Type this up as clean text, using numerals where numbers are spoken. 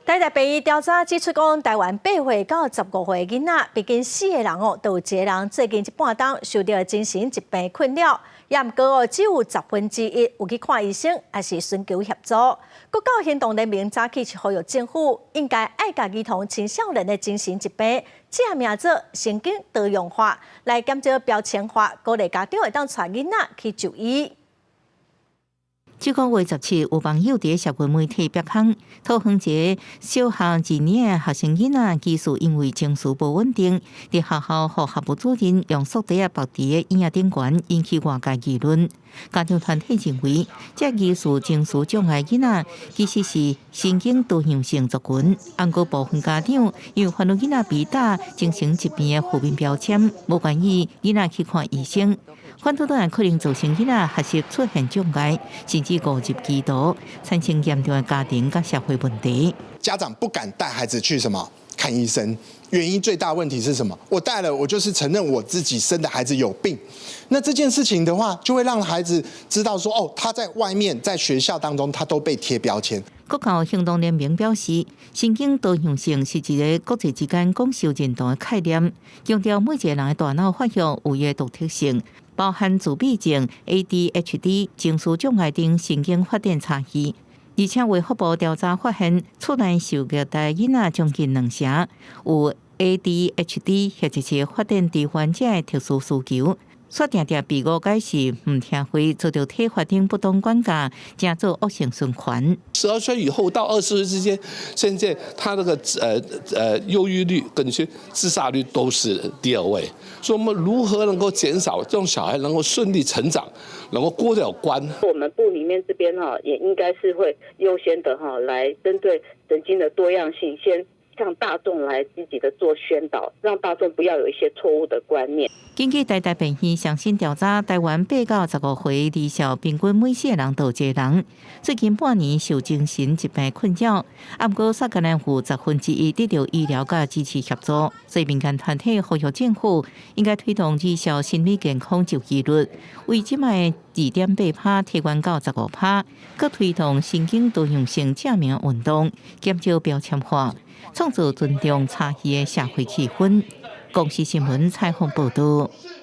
台大病院調查指出，講台灣8歲到15歲囡仔，平均四個人哦，就有一個人最近這半冬受著精神疾病困擾。也毋過哦，只有1/10有去看醫生，抑是尋求協助。國教行動聯盟早起是呼籲政府應該愛共兒童青少年的精神疾病正名做神經多樣化，來減少標籤化，鼓勵家長會當帶囡仔去就醫。這個月17，有網友佇社群媒體曝光，桃園一個小學二年的學生囡仔，疑似因為情緒無穩定，佇學校予學務主任用塑袋仔縛佇个椅仔頂懸，引起外界議論。家長團體認為，這疑似情緒障礙囡仔其實是神經多樣性族群。毋過部分家長因為煩惱囡仔被打精神疾病的負面標籤，無願意囡仔去看醫生。反倒來可能造成囡仔學習出現障礙，甚至誤入歧途，產生嚴重的家庭佮社會問題。家長不敢帶孩子去什麼看醫生，原因最大問題是什麼？我帶了，我就是承認我自己生的孩子有病。那這件事情的話，就會讓孩子知道說，哦，他在外面在學校當中，他都被貼標籤。國教行動聯盟表示，神經多樣性是一個國際之間廣受認同的概念，強調每一個人的大腦發育有伊的獨特性，包含自閉症、ADHD、情緒障礙等神經發展差異。而且衛福部調查發現，厝內受虐待囡仔將近兩成有 ADHD 或者是發展遲緩者的特殊需求，煞定定被誤解是毋聽話，遭著體罰等不當管教，成做惡性循環。 12歲以後到20歲之間，現在他那個憂鬱率跟自殺率都是第二位。所以，我們如何能夠減少這種小孩能夠順利成長，能夠過了關？我們部裡面這邊哈，也應該是會優先的哈，來針對神經的多樣性，先向大眾來積極的做宣導，讓大眾不要有一些錯誤的觀念。根據台大病院上新調查，台灣8到15歲兒少平均每四個人就有一個人最近半年受精神疾病困擾，毋過煞干焦有1/10得著醫療佮支持協助。所以民間團體呼籲政府應該推動兒少心理健康就醫率，為這擺2.8趴提懸到15趴，閣推動神經多樣性正名運動，減少標籤化，創造尊重差異的社會氣氛。公視新聞採訪報導。